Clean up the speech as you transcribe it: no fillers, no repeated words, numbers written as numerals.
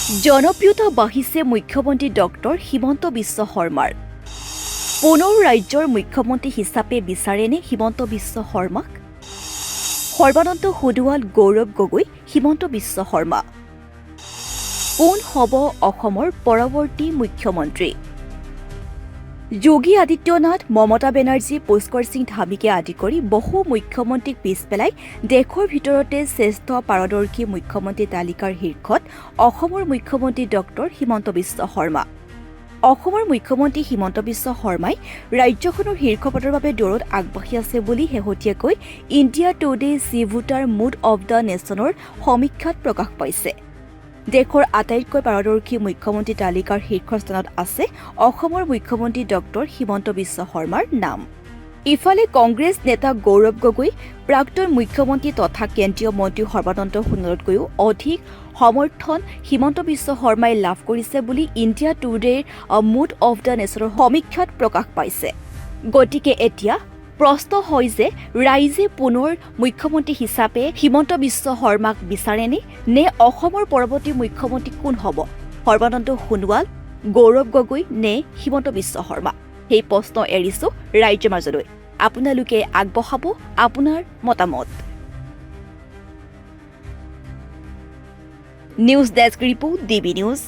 জনপ্ৰিয়তা বাঢ়িছে মুখ্যমন্ত্ৰী ডক্টৰ হিমন্ত বিশ্ব শৰ্মাৰ। পুনৰ ৰাজ্যৰ মুখ্যমন্ত্ৰী হিচাপে বিচাৰেনে হিমন্ত বিশ্ব শৰ্মাক? সৰ্বানন্দ সোণোৱাল, গৌৰৱ গগৈ, হিমন্ত বিশ্ব শৰ্মা, কোন হ'ব অসমৰ পৰৱৰ্তী মুখ্যমন্ত্ৰী? যোগী আদিত্যনাথ, মমতা বেনাৰ্জী, পুষ্কৰ সিং ধামীকে আদি কৰি বহু মুখ্যমন্ত্ৰীক পিছ পেলাই দেশৰ ভিতৰতে শ্ৰেষ্ঠ পাৰদৰ্শী মুখ্যমন্ত্ৰী তালিকাৰ শীৰ্ষত অসমৰ মুখ্যমন্ত্ৰী ডক্টৰ হিমন্ত বিশ্ব শৰ্মা। অসমৰ মুখ্যমন্ত্ৰী হিমন্ত বিশ্ব শৰ্মাই ৰাজ্যখনৰ শীৰ্ষ পদৰ বাবে দৌৰত আগবাঢ়ি আছে বুলি শেহতীয়াকৈ India today C voter mood of the নেশ্যনৰ সমীক্ষাত প্ৰকাশ পাইছে। দেশৰ আটাইতকৈ পাৰদৰ্শী মুখ্যমন্ত্ৰী তালিকাৰ শীৰ্ষস্থানত আছে অসমৰ মুখ্যমন্ত্ৰী ডক্টৰ হিমন্ত বিশ্ব শৰ্মাৰ নাম। ইফালে কংগ্ৰেছ নেতা গৌৰৱ গগৈ, প্ৰাক্তন মুখ্যমন্ত্ৰী তথা কেন্দ্ৰীয় মন্ত্ৰী সৰ্বানন্দ সোণোৱালতকৈও অধিক সমৰ্থন হিমন্ত বিশ্ব শৰ্মাই লাভ কৰিছে বুলি ইণ্ডিয়া টুডেৰ মুড অফ the নেশ্যনৰ সমীক্ষাত প্ৰকাশ পাইছে। গতিকে এতিয়া প্ৰশ্ন হয় যে ৰাইজে পুনৰ মুখ্যমন্ত্ৰী হিচাপে হিমন্ত বিশ্ব শৰ্মাক বিচাৰেনে নে অসমৰ পৰৱৰ্তী মুখ্যমন্ত্ৰী কোন হ'ব, সৰ্বানন্দ সোণোৱাল, গৌৰৱ গগৈ নে হিমন্ত বিশ্ব শৰ্মা? সেই প্ৰশ্ন এৰিছো ৰাইজৰ মাজলৈ। আপোনালোকে আগবঢ়াব আপোনাৰ মতামত। News desk report, DB news.